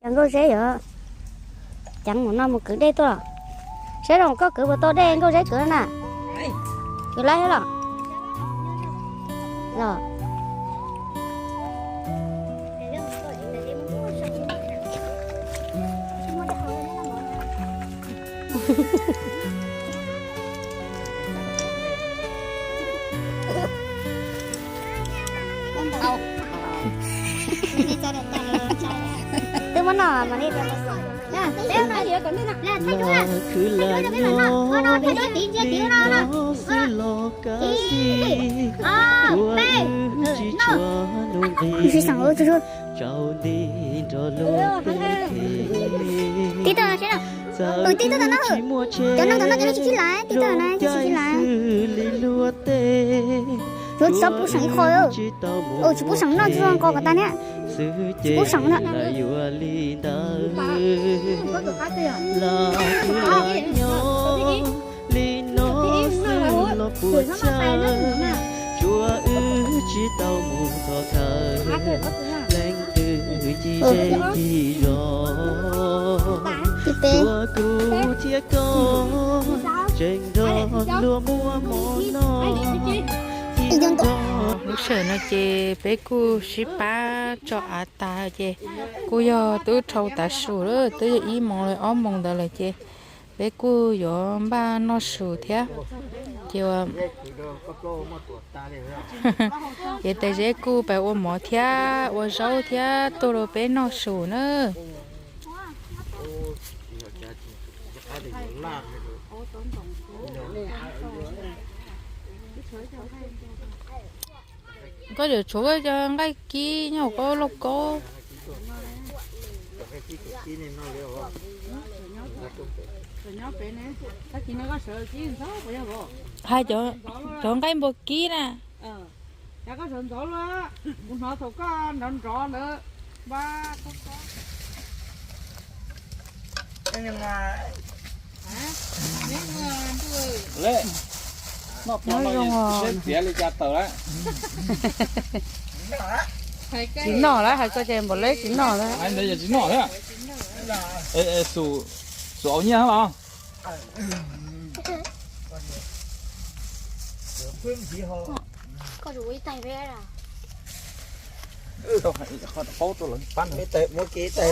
Nkauj Zeb yuav ceev mus no mus kwv dej tuaj. Saib zoo koj kwv puas tau dej Nkauj Zeb kwv na. Kwv laib thiab los? Los. Twb muab noj mas li tias. Tib tug no seb na. Tus tib tug tom no, cov neeg tom no cov neeg tsis khib laiv, tib tug no cov tsis khib laiv. Yuav tsis tau pub seem ib qho, tsis pub seem noj tsis zoo nqos kom tas thiab. Tsis pub seem na. Li no xwb los puas txhawj, tsuav wb tsis tau mus thov khawv, leej twg cig zej cig zos, tsuav kuv thiab koj tseem nrog luag muaj mov noj. Lub sij hawm no ces peb kuj sib pab tso av tas ces kuj yog twb dhau tav su lawm, twb yog ib moos ob moos ntawd lawm ces peb kuj yuav npaj noj su thiab. Ces ces tais Zeb kuj pais ua mov thiab ua zaub thiab tuaj rau peb noj su na. Koj yuav tshuav koj cov nqaij kib nyob hauv koj lub lauj kaub. Hais cov nqaij npua kib na. Noj zoo os. Tsis noj lawm, hais txog ces npaum leb tsis noj lawm. Ntawd yog tsis noj thiab. Xum au nyiaj los. Muab kiag ib taig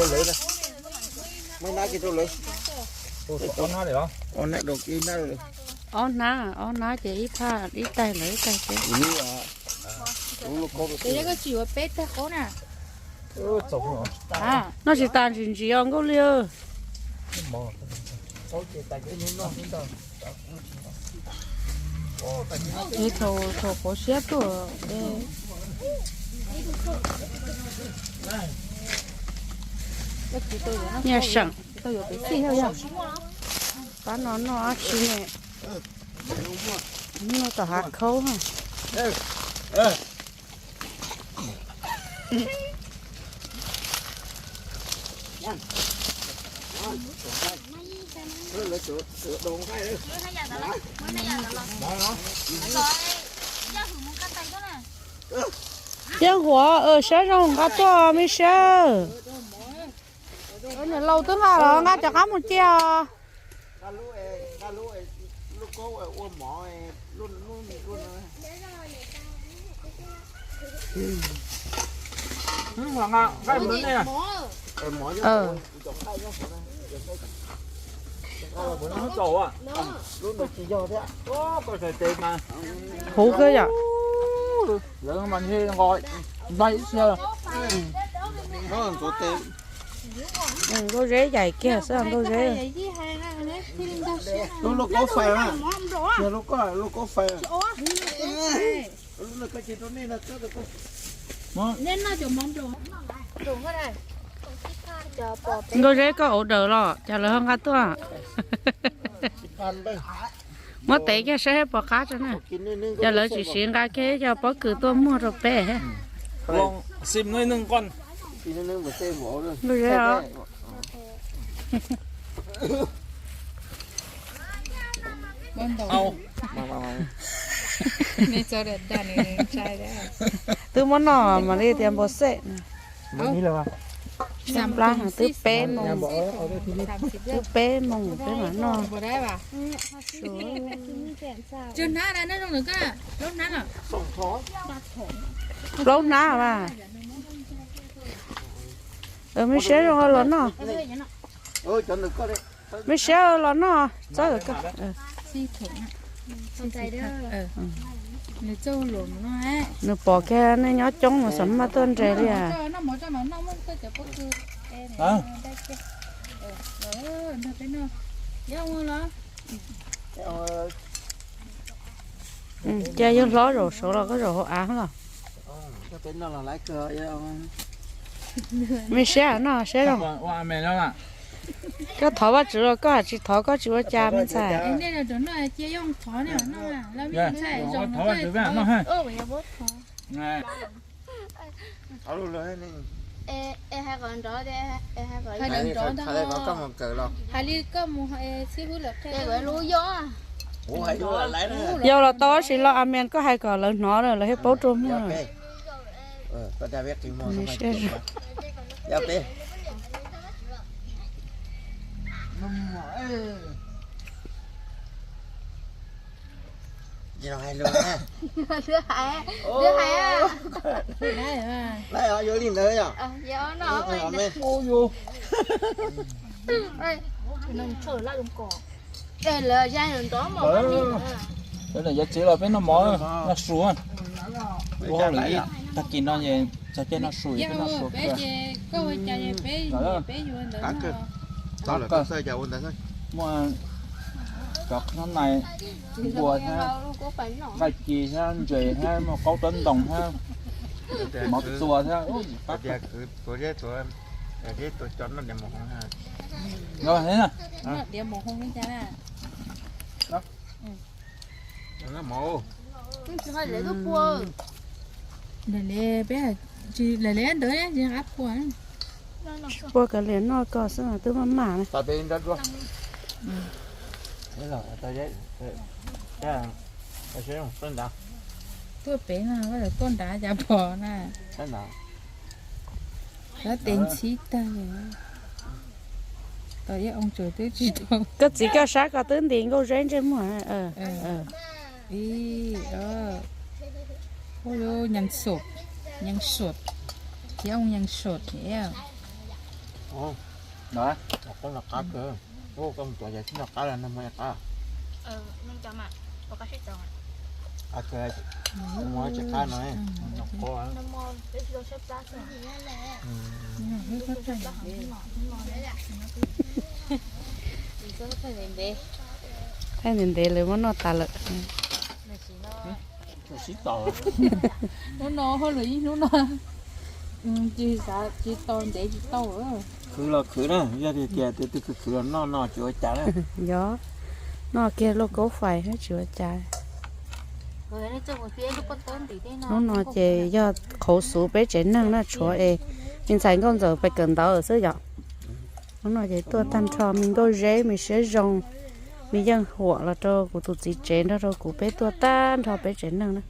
rau lawv, muab nab kiag rau lawv. Ob nab, ob nab ces ib phaj ib taig lawv ib taig peb. Ces koj tsis yuav peb taig qaub na. Noj tsis tas ntsis ntsis os Nkauj Liag. Thaum, thaum quav siab tuaj. Nyiaj seem, pab no noj dab tsi ne? Noj tom hav khaub. Tiaj Huav, saib zoo nqa tuaj me sab. Niam laus twb nqa los nqa cov qab mus cia os. Huv kawg yom. Nkauj Zeb yaim kiag xwb Nkauj Zeb. Nkauj Zeb koj ua daws los cas lawv ho nqa tuaj. Muab tev kiag saib pom qab tso na. Yog lawv tsis siv nqa kiag cov pob kws tuaj muag rau peb. Nkauj Zeb os. Twb muab noj mam li tias npau xej. Xya plab no twb peb moos, twb peb moos peb mam noj. Plaub hnab mas. Mej siab zoo los noj. Mej siab los noj txob. Nws pom kiag nej nyob coob mas xav maj tuaj nres li as. Cia yawg hlob zaum saud los koj zaum hauv av los. Mej siab noj siab zoo. Koj thov Vajtswv los koj hais tsis thov koj tsis ua cas me ntxhais. Hais li koj mus, hais li koj mus, xib hwb lawv qhia. Yog los tau tab sis los a mes koj hais kom lawv hnov lawv thiaj paub rua muag. Yav tsev los peb noj mov noj su, ua hauj lwm ib tag kis no es txog caij noj su peb noj su. Muaj cov qhob nais, npua thiab, nqaij ci thiab, ntses thiab, muaj qaub taub ntoos thiab, mov txua thiab. Peb tsis pua kav liam noj ko xwb mas twb maj mam ne. Tuaj pem no tuaj nrad cas pom na. Tab tes ntxhib tag li. Koj txiv koj saib koj twb ntim nkauj zeb ntsej muag. Nyees xom, nyees xom, thiab nyees xom thiab. Thaij ntev ntev lawv muab noj tas lawm. Hnub no hauj lwm ib hnub no, tsis xav tsis tau ntev tsis tau. Khwv los khwv na, yog tias tias twb khwv khwv los noj no tsis ua cas na. Yog, noj kiag lauj kaub fais tsis ua cas. Hnub no ces yog qhauv xuv peb tsev neeg na, tshuav es me ntxhais nkauj ntxawm pais kawm ntawv xwb yom. Hnub no ces tuaj tag nrho me nkauj zeb, me siab zoo, me yeej huam los rau kuv tus txiv tsev nrog rau kuv peb tuaj tag nrho peb tsev neeg na.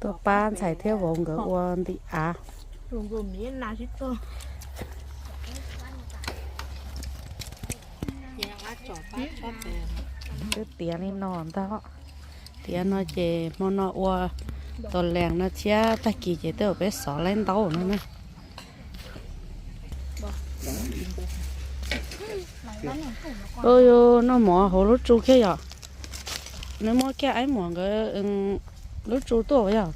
Tuaj pab ntxhais thiab vauv nkawd ua ntim av. Twb tiav li no ntag. Tiav no ces hmo no ua tos lees no thiab tag kis ces tej zaum peb xov laib ntaub no na. Noj mov hauv lub tsu kiag yom. Nws muab kiag aib muam nkawd lub tsu tuaj yog.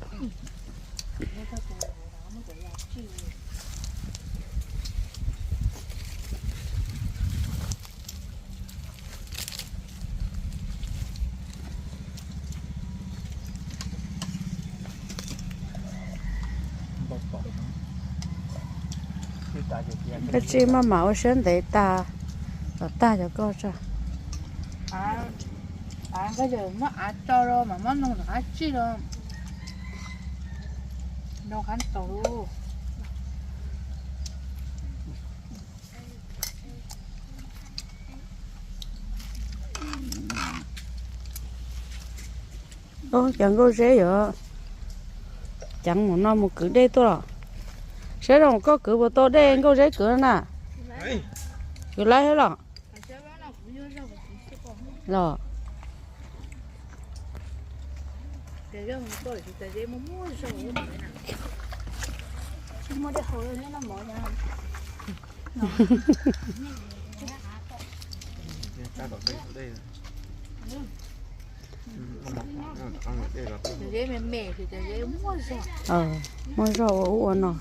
Koj tsij maj mam ua siab ntev tag, los tag cov koj tso. Muab av tso rau mas muab noog rov qab tsij rau. Rau qab tau. Cov nkauj zeb yuav ceev mus no mus kwv dej tuaj los. Seb zoo koj kwv puas tau dej Nkauj Zeb kwv na. Kwv laib thiab los? Los. Muaj zog ua ub ua no.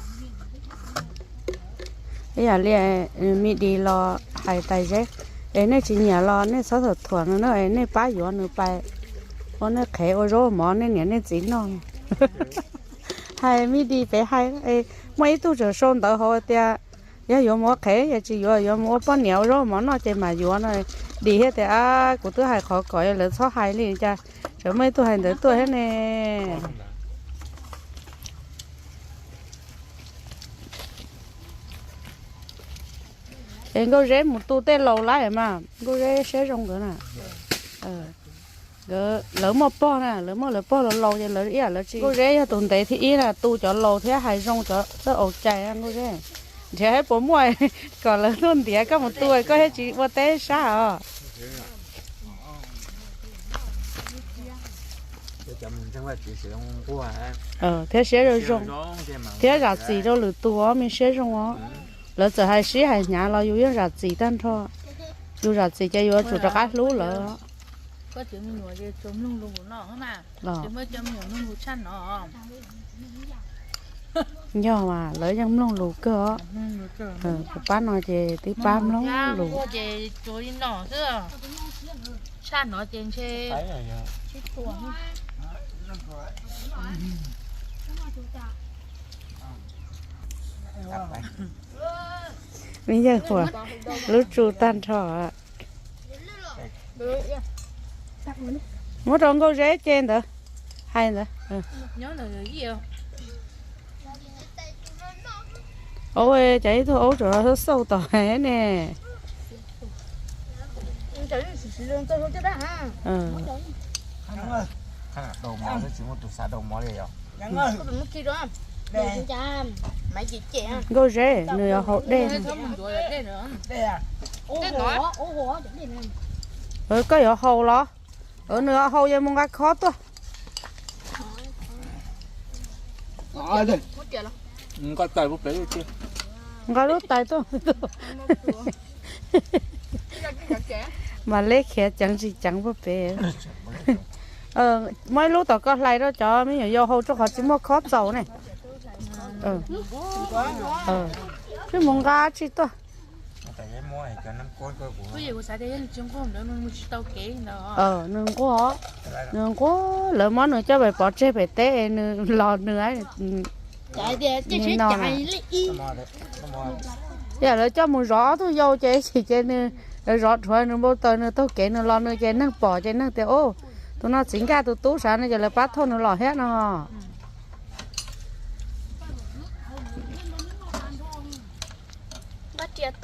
Ib yam li me di los hais tais Zeb, es nej tsis nyiam los nej txhob thuam thuam nws na, es nej pab yuav nws pais ua nej qhev ua zaub mov nej niam nej txiv noj. Hais me di pem hais, muaj ib tug tseem sau ntawv hauv tias yog yuav mus ua qhev, yog tsis yuav yuav mus ua poj niam ua zaub mov noj ces mam yuav no. Dim thiab tias, kuv twb hais qhov kom lawv txhob hais li cas, tseem muaj ib tug hais ntawd tuaj thiab ne. Es Nkauj Zeb mus tu tej laus lawm mas Nkauj Zeb siab zoo nkawd na. Nkawd, lawv muaj pog na, lawv muaj lawv pog laus laus ces lawv ib yam lawv tsis, Nkauj Zeb yog tus ntev thib ib na, tu cov laus thiab hais zoo cov txawj aus cai Nkauj Zeb. Nrhiav saib puas muaj kom lawv tuaj ntiav koj mus tu, koj thiaj tsis ua teb sab os. Thiab siab zoo zoo, thiab zam txim rau lwm tus os, me siab zoo os. Lawv txawm hais sib hais hnyav los yus yeej zam txim tag nrho. Yus zam txim ces yus yuav tsum rov qab hlub lawv. Los, yog mas lawv yeej mloog lus kawg os. Kuv pab no ces twb pab mloog lus. Me yawg huas lub tsu tag nrho. Muab rau Nkauj Zeb ce ntawd, hais ntawd. Ua cas ib tug aub tseem xauj tom ne. Nkauj Zeb, nws yuav haus dej. Koj yuav haus los? Nws yuav haus, yuav mus nqa khob tuaj. Nqa lub tais tuaj. Mas leb khiav ceev tsis ceev puag pem. Muab ib lub tom koj hlais rau cov me nyuam yaus haus rau qhov tsis muaj khob txaus ne. Wb mus nqa tsi tuaj. Nws nquag, nws nquag, lawv muab nws coj pem pov tseg pem teb, nws los nws no. Yam lawv coj mus zov ob tug yau ces, ces nws, lawv zov rhuav nws npau taws nws taug kev nws los nws ces neeg pom ces neeg tias, tus no txiv nkaj tus tub sav no ces lawv pab thauj nws los thiab no. Peb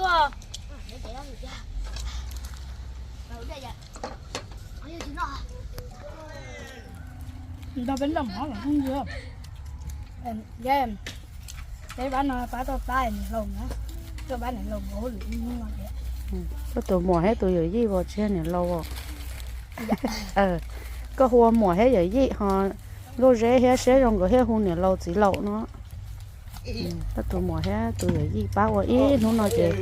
pab no pab tau pab niam laus na, pab niam laus nkaus hauj lwm ib hnub no ces. Koj tus muam thiab tus yawm yij as tsis yog niam laus as. Koj hu ua muam thiab yawm yij ho, Nkauj Zeb thiab Siab Zoo nkawd thiaj hu niam laus txiv laus no. Koj tus muam thiab tus yawm yij pab ua ib hnub no ces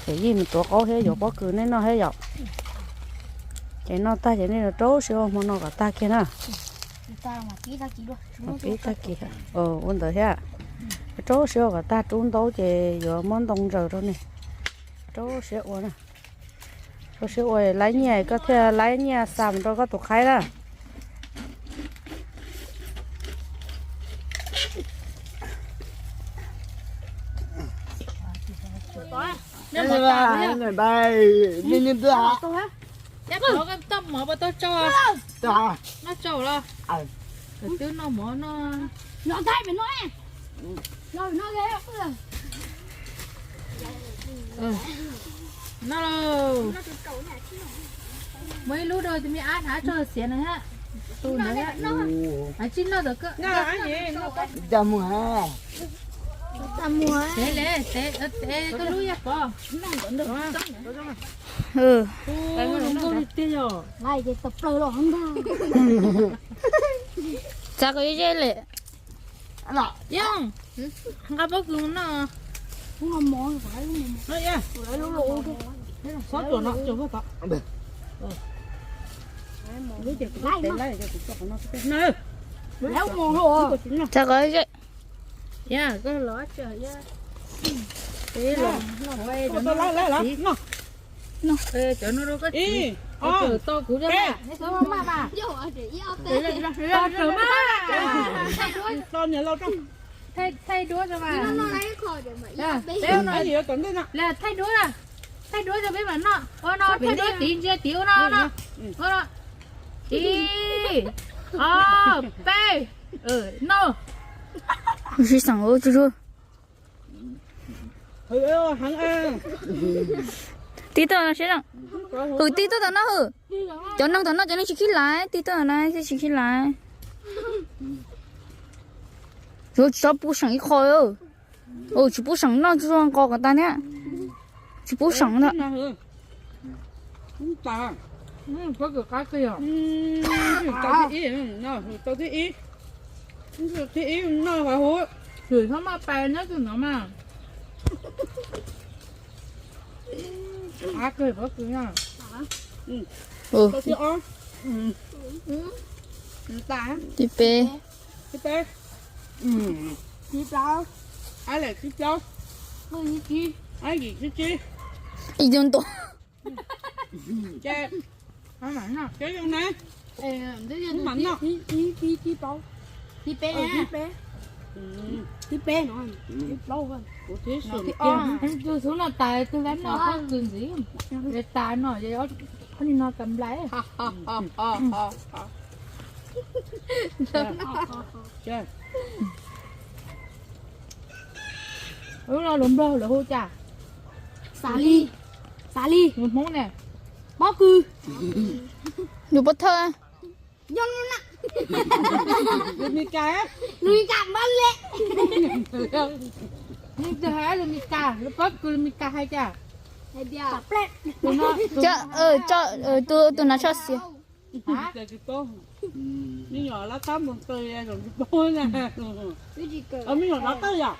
yawm yij mus tuav qaub thiab yuav pob kws nej noj thiab yom. Ces noj tag ces nej rau siab ua hmo no kom tag kiag na. Pib tag kis, ua ntawd thiab. Rau siab ua kom tag, rub ntaub ces yuav muab ntoo ntsaws rau nej. Rau siab ua na. Rau siab ua laib nyiaj koj thiaj laib nyiaj xa mus rau koj tus qhaib na. Noj lauj. Muaj ib lub rau tus me ab hnav tso xiav na ha. Tus ntawd ha. Hais tsis noj tau koj. Teb le, teb, teb koj lub yaj pov. Txav kom ze le. Yooj, nqa pob kws no. Txav kom ze. Cov no rau koj txiv, tau kuv rau mas. Thaij duab rau mas. Thaij duab na. Thaij duab rau peb mam noj. Ua no, thaij duab tiv, ntsia tiv ua no no. Ua no. Ib, ob, peb, noj. Sib xeem ua tsuj tsuag. Tig tuaj no seb. Hwm, tig tuaj tom no hwm. Cov neeg tom no cov neeg tsis khib laiv, tig tuaj tom no tsis khib laiv. Yuav tsis txhob pub seem ib qho. Tsis pub seem noj tsuj tsuag nqos kom tas thiab. Tsis pub seem ntag. Thib ib, thib ib noj, hwm, tau thib ib. Thib ib noj, hwm, txhob maj pais nyob tus no mas. Av kawg pob kws na. Tau thib ob. Thib peb. Thib peb. Thib plaub. Ab lem thib plaub. Ab yim thib tsib. Ib tug ntua. Ces, ces zoo na. Mam noj. Thib peb, thib peb, thib peb no, thib plaub. Kuv thib xub no tas twg lab noj pob kws ntxiv. Tas no, ob nig no tas nplai. Lub no lus Nplog lawv hu cas? Xav li, xav li. Lus Hmoob ne? Pob kws. Lus Pov Thawj. Lus Mis Kas, lus Mis Kas npab le. Hais lus Mis Kas, lus pob kws lus Mis Kas hais cas? Tus no, tus no tso xiav. Me nyuam lab tab mus tw zoo tsis paub na. Me nyuam lab tawj yom?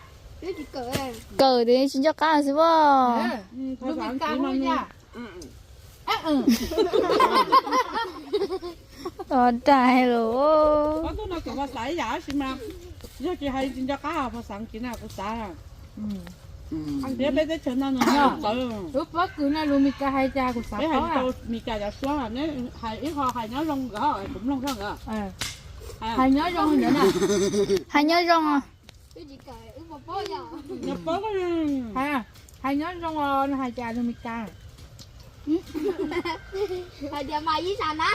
Kawm tes tsis nco qab xwb as. Tos dais los. Ob tug no kuv xav ib yam tab sis mas yog tsis hais tsis nco qab, phas xav kiv na kuv xav. Peb teb chaws no nws txawv. Lub pob kws no lus Mis Kas hais cas kuv xav paub. Peb hais tsis tau Mis Kas cov suab, neb hais ib qho hais nyob zoo nkawd, kuv mloog zog nkawd. Hais nyob zoo nkawd na. Hais nyob zoo. Nyob paub, hais nyob zoo os, hais cas lus Mis Kas? Hais tias mas ib sab na.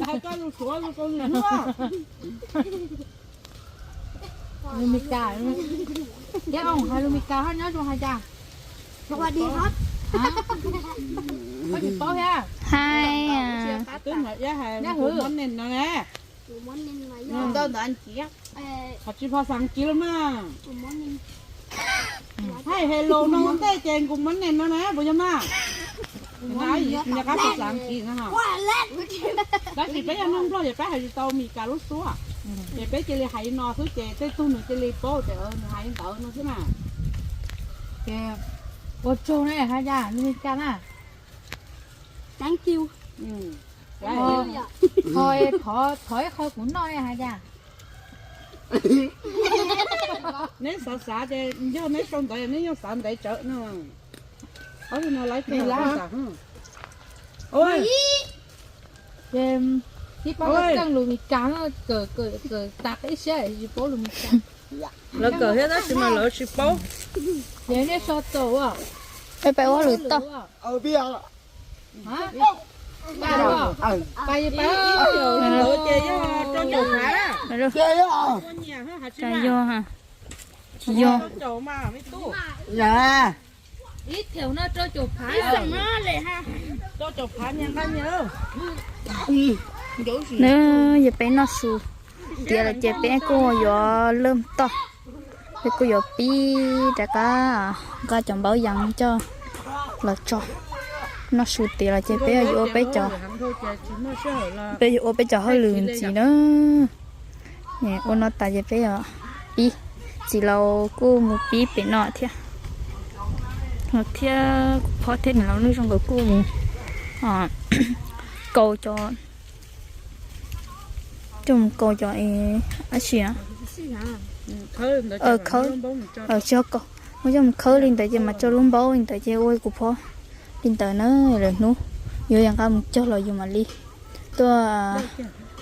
Hais koj lus Suav lus Kaus Lim. Lus Mis Kas, thiab oo hais lus Mis Kas ho nyob zoo hais cas? Koj tsis paub thiab. Hais, twb hais kuv morning no ne. Qhov tsis phas xas kiv los mas. Hais hello no ua ntej ces good morning no na puas yog mas? Nyob qab phas xas kiv no. Tab sis peb yog neeg Nplog ces peb hais tsis tau Mis Kas lub suab, ces peb cia li hais no xwb ces tej tug nws cia li paub tias nws hais li ntawd no xwb na. Ces ua tsaug na hais cas lus Mis Kas na? Thank you. Thov, thov ib qho kuv noj hais cas? Neb xav xav ces yog neb sau ntawv neb yeej xav ntev tsawv no. Ob tug no lawv tsis xav. Ces tib pab koj txeej lus Mis Kas, kawm, kawm tas ib siab tsis paub lus Mis Kas. Lawv kawm thiab tab sis mas lawv tsis paub. Ces nej so tau. Peb pais ua lwm toj. Ces yog rau caum phav. Tsis yog, tsis yog. Ib theem no rau caum phav. Rau caum phav nyias nqa nyias. Nws yog peb noj su. Tiav lawm ces peb kuj yuav laj toj, peb kuj yuav pib rov qab nqa cov npaub yees coj los tso. Noj su tiav los ces peb yuav ua peb cov, peb yuav ua peb cov hauj lwm ntxiv na. Ua no tas ces peb pib, txiv laus kuj mus pib pem no thiab, thiab kuv phob thiab niam laus Nuj Zoo nkawd kuj mus kaus cov, coj mus kaus cov dab tsi, khawb, tsis yog kaus, ua coj mus khawb li ntawd ces mas tso lub npaub li ntawd ces ua kuv phob li ntawd na. Lwm hnub yuav yuav nqa mus cog los yus mam li tuaj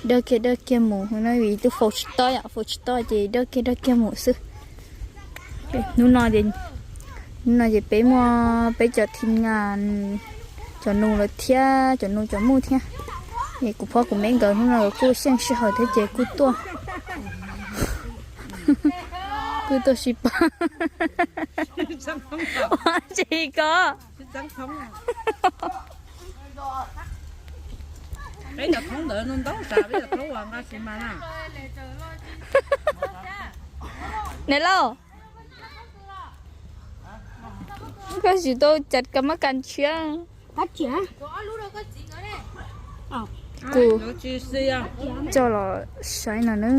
dawj kiag dawj kiag mus no, vim twb faus tsis tau yom, faus tsis tau ces dawj kiag dawj kiag mus xwb. Hnub no ces, hnub no ces peb muaj peb cov thib nga, cov nus lawm thiab cov nus cov muj thiab. Es kuv phob kuv me nkawd hnub no kuj xyeej sij hawm thiab ces kuj tuaj, kuj tuaj sib pab. Tsis ko, niam laus, koj tsis tau cas ka mab kas tshiab. Kuj coj los saib no na,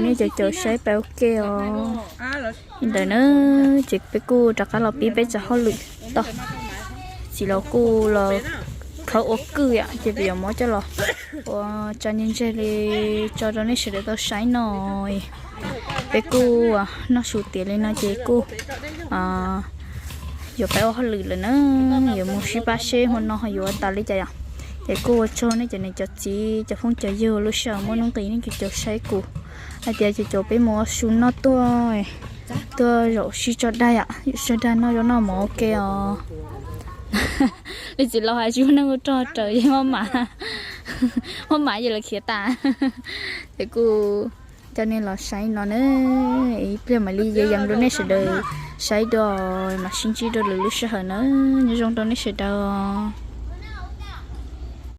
nej cov caum saib peb ua ke os. Li ntawd na, ces peb kuj rov qab los pib peb cov hauj lwm tod. Txiv laus kuj los khawb ua kwj yom, ces peb yuav muab coj los ua tso ntseg ntseg li tso rau nej sawv daws tau saib no. Peb kuj noj su tiav li no ces kuj yuav pib ua hauj lwm lawm na, yuav mus sib pab seb hmo no ho yuav tas li cas yom. Ces kuj ua tsaug nej cov niam cov txiv cov phooj cov ywg lub sij hawm muaj nuj nqis nej cov caum saib kuv hais tias ces caum peb mus ua su noj tuaj, tuaj zaum sib tso dag yom, zaum sib tso dag noj zaub noj mov ua ke os. Li txiv laus hais tsis muaj neeg ua rog raws yog maj mam, maj mam ces lawv khiav tas. Ces kuj coj nej los saib no na, ib pliag mam li yees rau nej sawv daws saib dua, mam sib ntsib rau lwm lub sij hawm na, nyob zoo rau nej sawv daws.